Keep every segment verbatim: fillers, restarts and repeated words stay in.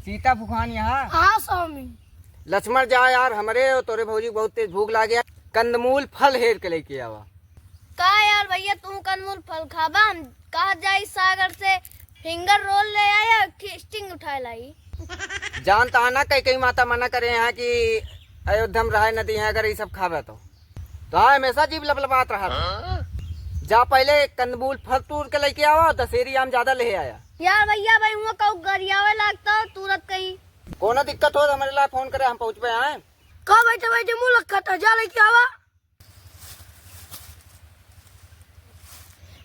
सीता फुफान यहाँ। हाँ स्वामी। लक्ष्मण, जा यार, हमरे और तोरे भौजी के बहुत तेज भूख लागे। कंदमूल फल हेर के लेके आवा। का यार भैया, तू कंदमूल फल खाबा? हम कहा जाई सागर से फिंगर रोल ले आया, एक ठे स्टिंग उठाए लाई। जानता है ना, कई कई माता मना करे यहाँ कि अयोध्या में रहे न दी है अगर ये सब खाबे तो। तो हाँ, हमेशा जीभ लपलपात रहा था। जा पहले कंदमूल फल तूर के लेके आवा, दशहरी आम ज्यादा ले आया। यार भैया, भाई हुआ कहू गरियावे लागता हो तुरंत कहीं। कोनो दिक्कत हो तो हमरे ला फोन करे, हम पहुँचबे आए। का बैठे बैठे मुँह लखत है, जा लेके आवा।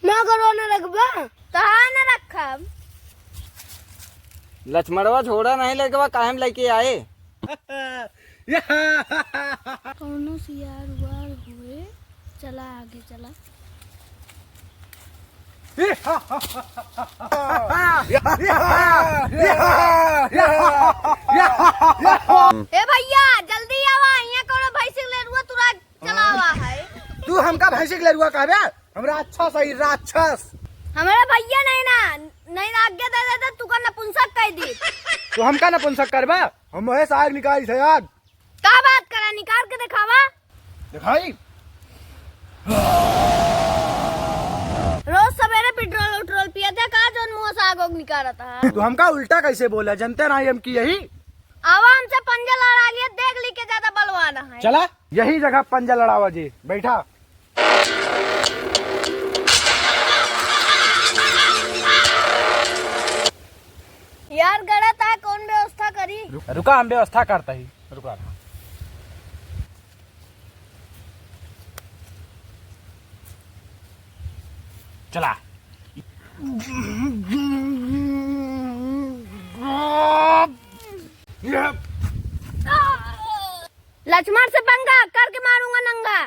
मैं अगर वो न रखबा। तो हाँ न रखब। लक्ष्मणवा झोड़ा नहीं लेके बा, काहे में लेके आए? कौनो सियार उआर हुए, चला आगे चला। ए भैया, जल्दी आवा, यहाँ कौनो भैंसी के लेरुआ तुरा चलावा है। तू हमका भैंसी के लेरुआ कहबे? हम राक्षस हई, राक्षस। हमारे भैया नहीं ना, नहीं ना आज्ञा दे देते, तू का नपुंसक कह दी। तू हमका नपुंसक करबा? हम वहे से आग निकाली थे यार। का बात करा, निकाल के दिखावा। दिखाई? रोज सवेरे पेट्रोल उट्रोल पिया था का, जोन मुंह से आग ओग निकालता है? तू हमका उल्टा कैसे बोला, जनते नहीं हम की यही। आवा हमसे पंजा लड़ा लिया, देख ली के ज्यादा बलवान है। चला, यही जगह पंजा लड़ावा जी, बैठा। यार गड़ा ता कौन व्यवस्था करी? रुका, हम व्यवस्था करता ही, रुका। चला। लक्ष्मण से पंगा करके मारूंगा नंगा।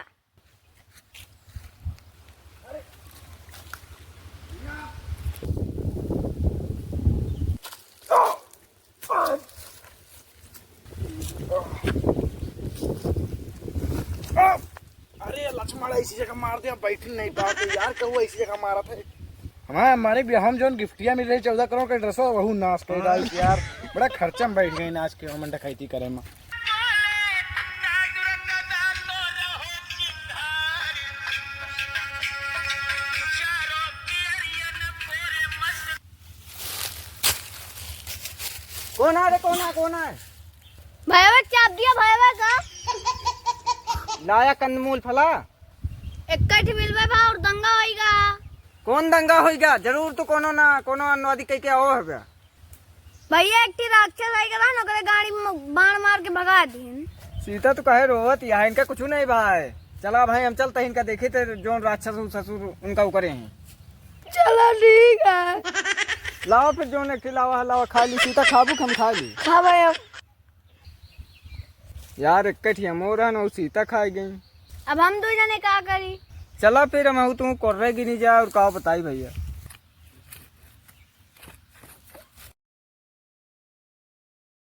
अरे लक्ष्मण, ऐसी जगह मार दिया, बैठ नहीं पाते यार, कहू ऐसी जगह मारा था। हमारे, हमारे भी, हम जोन गिफ्टिया मिल रही चौदह करोड़ का ड्रेस, वहू नाश कर डाल यार। बड़ा खर्चा में बैठ गए ना आज के हम डकैती करे में। कौन आ रे, कौन आ, कौन आ? भैया चाप दिया भैया का। लाया कंदमूल फला। एक कठ मिलबे बा और दंगा होइगा। कौन दंगा होइगा? जरूर तो कोनो ना कोनो अनुवादी कह के आओ है बा। भैया एक ठी राक्षस आई के रहन, ओकरे गाड़ी में बाण मार के भगा दीन। सीता तो कहे रोवत यहाँ, इनका कुछ नहीं भाई। चला भाई हम चलते हैं, इनका देखे थे जोन राक्षस उ ससुर उनका उ करे हैं। चला ठीक है। लावा फिर जोन एक ठी लावा, लावा खा ली। सीता खाबू कि हम खा ली? खा भाई हम। यार, एक ठिया मोर हन, और सीता खाए गई। अब हम दो जने का करी? चला फिर, हम तू कोर्रे गिनी जा और का बताई भैया।